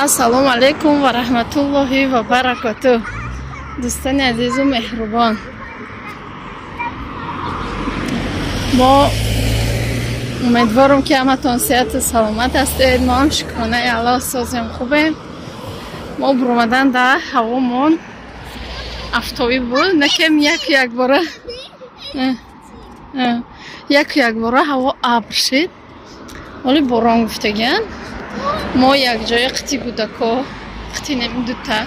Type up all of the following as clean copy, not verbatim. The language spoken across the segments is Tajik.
Ассалому алайкум ва раҳматуллоҳи ва баракотуҳ. Дӯстони азизу меҳрубон, мо умедворам ки ҳаматон сеҳату саломат ҳастед. Мо ҳам шукронаи Аллоҳ созем, хубем. Мо буромадан дар ҳавомон афтобӣ буд, накем яку якбора яку якбора ҳаво абр шид. Оли борон гуфтагиан. Мо якҷоя қити гудако, қити неми дута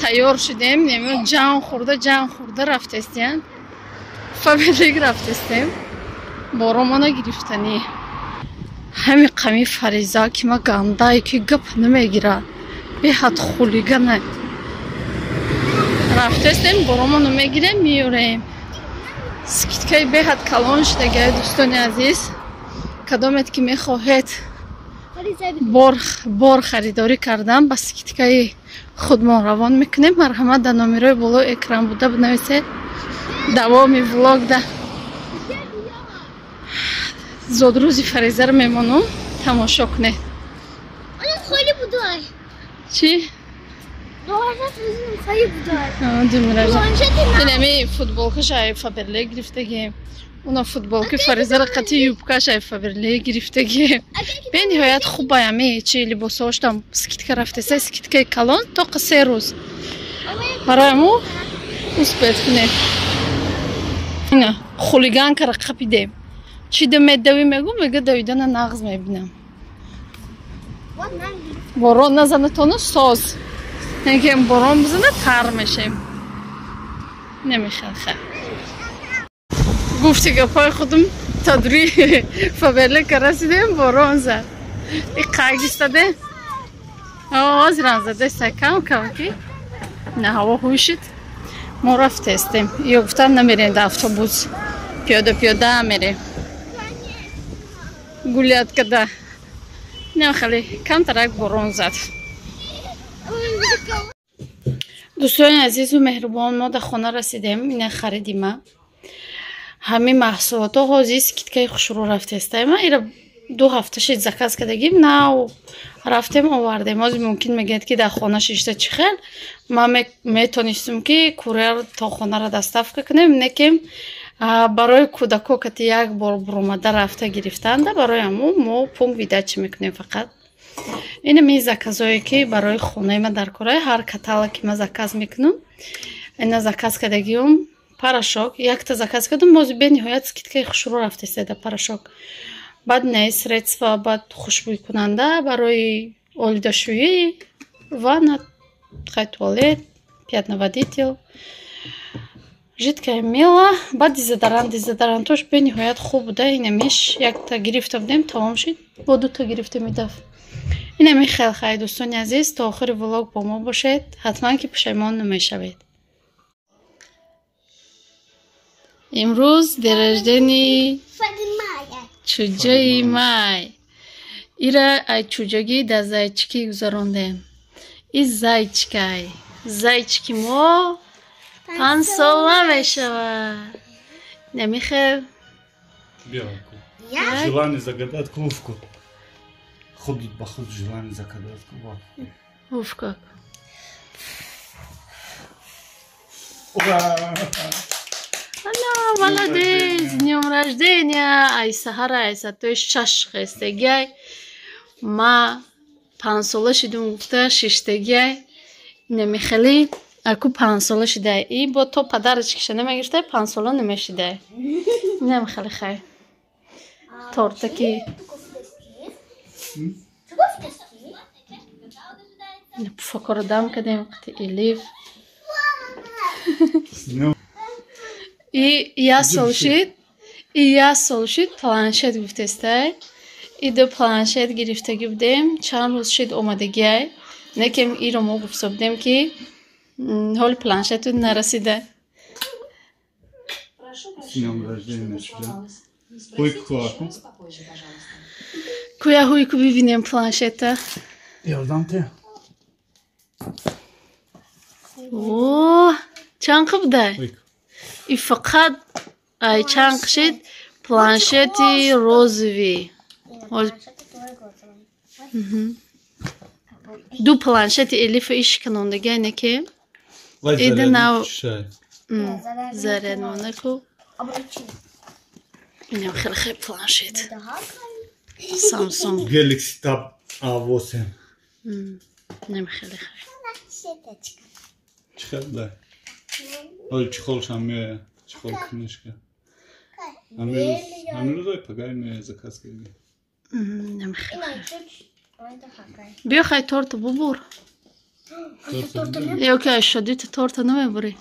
тайёр шудем, неми ҷан хӯрда ҷан хӯрда рафтестиян. Фаберлик рафтестем. Боромона гирифтанӣ. Ҳами қами Фариза ки ма гандае ки гап намегирад. Беҳад хулигана. Рафтестем, боромоно мегирем, меёрем. Скидкаи беҳад калон шудагиай, дӯстони азиз. Кадомет ки мехоҳед бор харидорӣ кардан, ба скидкаи худмон равон мекунем. Марҳамат, дар номерои болои экран буда бинависед. Давоми влог да зодрӯзи Фаризаро мемонум, тамошо кунед. Чӣ? Инами футболкаша ай Фаберле гирифтагием. Уна футболки Фаризаро қати юбкаша ай Фаберле гирифтагием. Бениҳоят хуб ами чи либосҳоштам скидка рафтеса, скидкаи калон тоқа 3 рӯз. Барои мо успеть кунед. Ина хулиганкара қапидем. Чӣ да медавӣ мегу, мега давидана нағз мебинам. Борон назанатону соз. Ки борон бизана тар мешем. Намехелха. Гуфти гапҳои худум та дури Фаберлика расидем, борон зад. И қагистаде. Ҳозирам задеста кам кам ки на ҳаво ҳуй шид. Мо рафтестем. Ё гуфтам намерем да автобус. Пиёда пиёда мерем. Гулят када. Не хеле камтарак борон зад. Дӯстони азизу меҳрубон, мо дар хона расидем. Ина харидима. Ҳамин маҳсулотҳо ҳозир скидкаи хушрӯ рафтеста. Ма ира 2 ҳафта шид заказ кардагим, нав рафтем овардем. Ҳозир мумкин мегӯяд ки дар хона шишта чӣ хел. Ма метонистум ки курьер то хонаро доставка кунем, некем барои кӯдако кати як бор буромада рафта гирифтанда, барои ҳамун мо пункт выдачи мекунем фақат. Ина ми заказое ки барои хонаи ма дар кораи, ҳар каталог ки ма заказ мекунам, ина заказ кардагиум порошок, якта заказ кардам, боз бениҳоят скидкаи хушрӯ рафтеста да порошок. Баъд не средства, баъд хушбӯйкунанда барои олидашӯӣ, ванна, хай туалет, пятновыводитель, жидкое мыло, баъд дезодорант. Дезодорантош бениҳоят хуб буда. Инамиш якта гирифта будем, тамом шид, бо дута гирифтем идаф. Инами хел хай, дӯстони азиз, то охири влог бо мо бошед, ҳатман ки пушаймон намешавед. Имрӯз день рождения чӯҷаи май. Ира ай чӯҷагӣ дар зайчикӣ гузарондем. И зайчикай. Зайчики мо 5 сола мешавад. Намихел. Желание загадать кувку. Худ ба худ желание загадать кувку. Уф как. Ура! Алла, молодец! С днем рождения! Ай саҳара, ай сатои 6 хестагиай. Ма 5 сола шидум гуфта шиштагиай. Намихели аку 5 сола шидай. И бо то падарочкиша намегирифтай, 5 сола намешидай. Намихели хай. Тортаки. Пуфакоро дам кардем, қити Элиф. И як сол шид, и як сол шид планшет гуфтестай. И ду планшет гирифтагӣ будем, чанд рӯз шид омадагиай. Некем иро мо гуфта будем ки ҳоли планшету нарасида. Куя ҳуйку бибинем планшета. Ёрдам те. О, чанд қи будай? И фақат ай чанд қишид планшети розовый. Ду планшети Элифа ишканондагиай не ки ида нав зарядмонаку. Инам хеле хеле планшет. Samsung Galaxy Tab A8. Инам хеле хеле. Чӣ хел да? Ой, чехолшам меояд. Чехол книжка. Ҳамин пагай меояд заказ кардем. Инам хеле. Биё хай торта бубур. Ё ки шодӣ ту торта намебурӣ.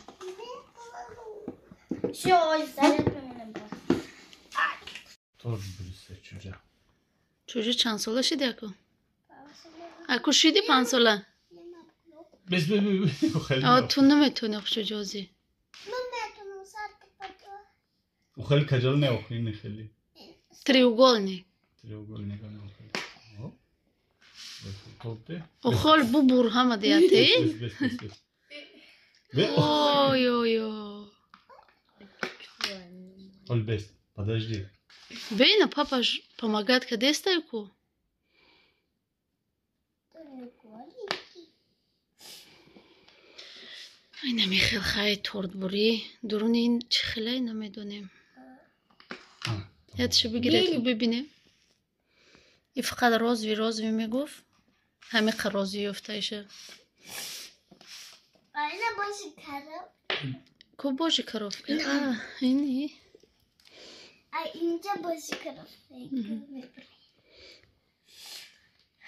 Торт бурисе чуҷа. Чуҷа чанд сола шиди аку? Аку шиди 5 сола? Бес бес. Ту наметавонӣ чуҷа озӣ. Хеле каҷал не охи не хеле. Треугольник. Треугольник не охи. Охол бубур ҳама диятӣ? Ой ой ой. Ол бес, подожди. Бейна папа помогает кадестай ку? Инами хел хай торт бурӣ. Дуруни ин чӣ хелай намедонем. Ятшо бигиред ку бибинем. И фақат розви розви мегуфт. Ҳамиқа розви ёфтаиша. Ку божи коровка? Ини.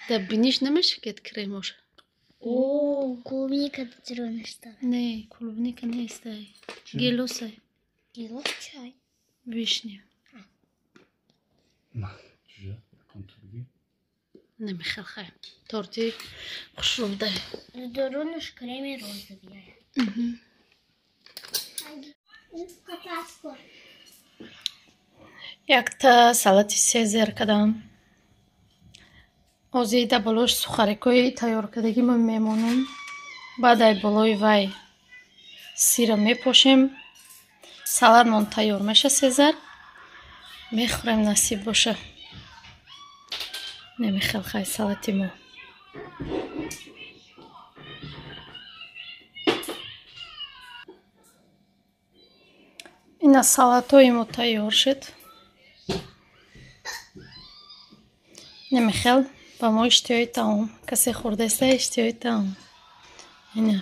Да биниш намешакед кремош. Клубника дурунаш дорад. Не, клубника нестай. Гелосай. Гелос чай. Вишня. Намехел хай. Торти хушрӯ будай. Дурунаш креми розовый. Якта салати сезер кардам. Ҳозир да болош сухарикҳои тайёр кардагӣ мо мемонам. Баъд ай болои вай сира мепошем. Салатмон тайёр меша сезар. Мехӯрем насиб боша. Намехел хай салати мо. Ина салатҳои мо тайёр шуд. Намехел ба мо иштиҳои таом. Касе хӯрдаиста иштиҳои таом. Ина